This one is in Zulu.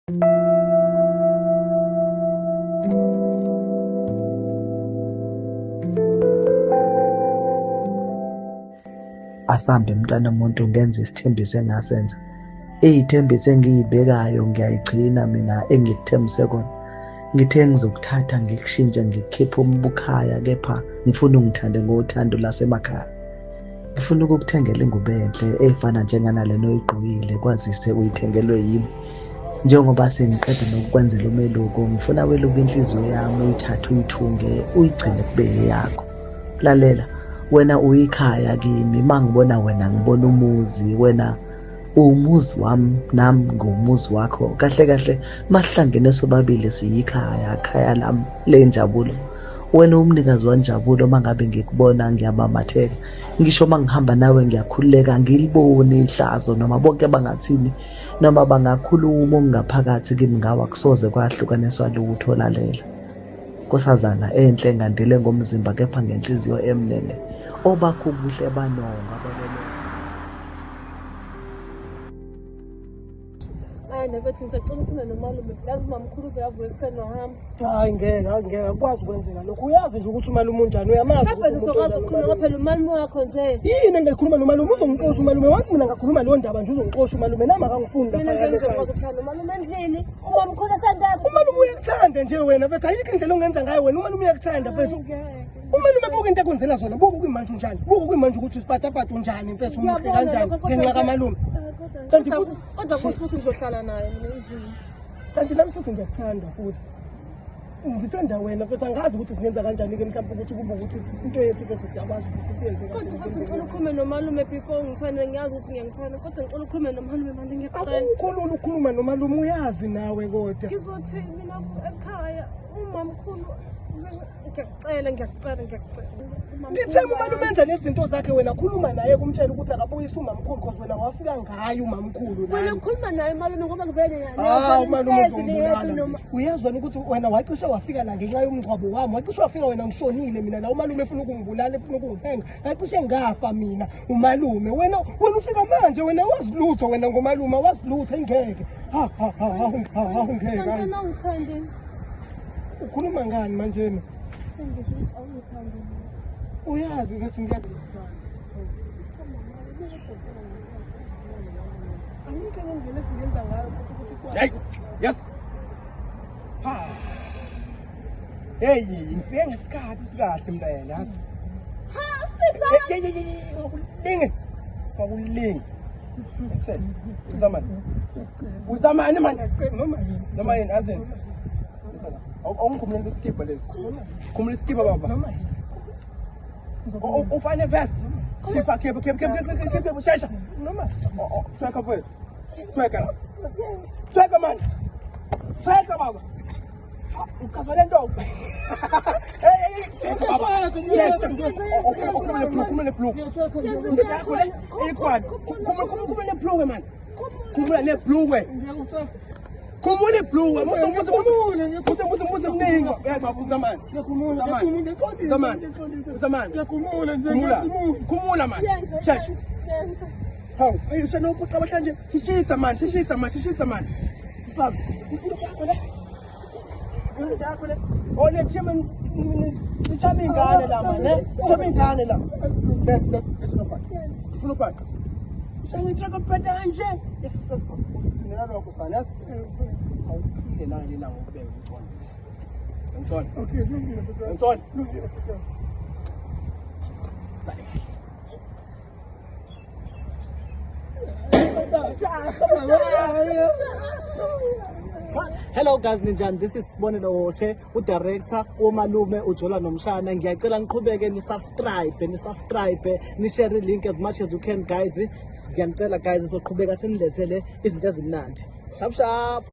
Asambe mntwana omuntu ngenze isithembiso engasenza. Iy'thembiso engiy'bekayo ngiyayigcina mina engikuthembise kona. Ngithe ngizokuthatha ngikushintshe ngikukhiphe umbukhaya kepha ngifuna ungithande ngothando lasemakhaya. Ngifuna ukukuthengela ingubo enhle efana njenganalena oyigqokile kwazise uyithengelwe yimi. Njengoba sengiqeda nokukwenzela umeluko, ngifuna weluke inhliziyo yami uyithathe uyithunge uyigcine kube eyakho. Lalela, wena uyikhaya kimi, uma ngibona wena ngibona umuzi, wena uwumuzi wami nami ngiwumuzi wakho. Kahle kahle masihlangene sobabili siyikhaya, khaya lami lenjabulo. Wena umnikazi wanjabulo, uma ngabe ngikubona ngiyamamatheka. Ngisho uma ngihamba nawe ngiyakhululeka, angiliboni ihlazo noma bonke bangathini noma bangakhuluma okungaphakathi kimi ngawe akusoze kwahlukaniswa lutho. Lalela. Nkosazana enhle engandile ngomzimba kepha ngenhliziyo emnene obakho ubuhle banongo ababele. Hayi nafethu ngisacela ukhulume nomalume. Yazi umamkhulu uve avuke ekuseni wahamba. Hayi ngeke, hayi ngeke akwazi ukwenzeka lokho. Uyazi nje ukuthi umalume unjani, uyamazi. Mhlawumbe uzokwazi ukukhuluma ngoba phela umalume wakho nje. Yini engayikhuluma nomalume? Uzongixosha umalume. Wazi mina ngakhuluma leyo ndaba nje uzongixosha umalume nami akangifuni Mina lapha. nje ngizokwazi ukuhlala nomalume endlini. Umamkhulu esengekho. Umalume uyakuthanda nje wena mfethu, ayikho indlela ongenza ngayo wena. Umalume uyakuthanda mfethu. Umalume buka into ekwenzela zona, buka kuyimanje unjani, buka kuyimanje ukuthi usipatapata unjani mfethu, umuhle Ngiyabona kanjani lokho, kodwa ngenxa ke- kamalume. Ah, kodwa- Kanti kodwa- futhi- Kodwa kusho ukuthi ngizohlala naye mina endlini. Kanti nami futhi ngiyakuthanda futhi. Ngithanda wena mfethu, angazi ukuthi singenza kanjani-ke mhlawumbe ukuthi kube ukuthi into yethu mfethu siyakwazi ukuthi siyenze kahle. Kodwa futhi ngicela ukhulume nomalume before ungithande, ngiyazi ukuthi ngiyangithanda kodwa ngicela ukhulume nomalume manje ngiyakucela. Akukho lula ukukhuluma nomalume uyazi nawe kodwa. Ngizothi mina ekhaya umamkhulu ngiyakucela ngiyakucela ngiyakucela. Ngithe umalume enza lezi zinto zakhe wena khuluma naye kumtshela ukuthi akabuyise umamkhulu because wena wafika ngaye umamkhulu Wena lana. ukhuluma naye umalume ngoba ngivele Ah, umalume uzongibulala. Uyezwa ukuthi wena wacishe wafika la ngenxa yomngcwabo wami. Wacishe wafika wena ngishonile mina la umalume efuna ukungibulala efuna ukungihenga. Ngacishe ngafa mina umalume. Wena wena ufika manje wena wazi lutho wena ngomalume wazi lutho ingeke. Ha ha ha ha ha ha ngeke. Kanti awungithandi. Ukhuluma ngani manje na? Sengisho ukuthi awungithandi. Uyazi ukuthi ngiyakuthanda. Ayikho enye indlela esingenza ngayo futhi ukuthi kwazi. Hey, yes. Ha. Hey, ngifike ngesikhathi sikahle impela, yazi. Ha, sisa. Hey, hey, hey, hey, ngakulinge. Ngakulinge. Excel. Uzamani. Uzamani man. Noma yini. Noma yini azini. Awungikhumule isikibha lesi. Khumula isikibha baba. Noma yini. Ufane vest. Khipha khipha khipha khipha khipha khipha shesha. Noma Tweka mfethu. Tweka la. Tweka man. Tweka baba. Uchaza le nto. Hey hey tweka baba. Khumula le blue. Indoda yakho le ikhwani. Khumula khumula le blue man. Khumula le blue. Khumula ibhlukwe. Musa musa musa musa musa mningi. Hey baba uzamani. Ngiyakhumula, Zamani. Zamani. Ngiyakhumula nje, Khumula. ngiyakhumula. Khumula man. Yenza, Shesha. yenza. Hawu, hey ushana uphuca abahlanje. Shishisa man, shishisa man, shishisa man. Sisami. Indoda yakho le. Indoda yakho le. Oh le chima nichama ingane la man, eh? Chama ingane la. Beth, beth, beth unopaka. Unopaka. Shangitshela kuphethe kanje. Usinela lokho sana yazi. Awuphile la lelanga ukubeka umntwana. Ngithola. Okay, kulungile bhuti. Ngithola. Kulungile bhuti. Sale kahle. Hello guys, ninjani? This is Sibonelo Hoshe, udirector womalume uJola Nomshana. Ngiyacela niqhubeke ni-subscribe, ni-subscribe, ni-share link as much as you can guys. Ngiyanicela guys, soqhubeka sinilethele izinto ezimnandi. Sharp sharp.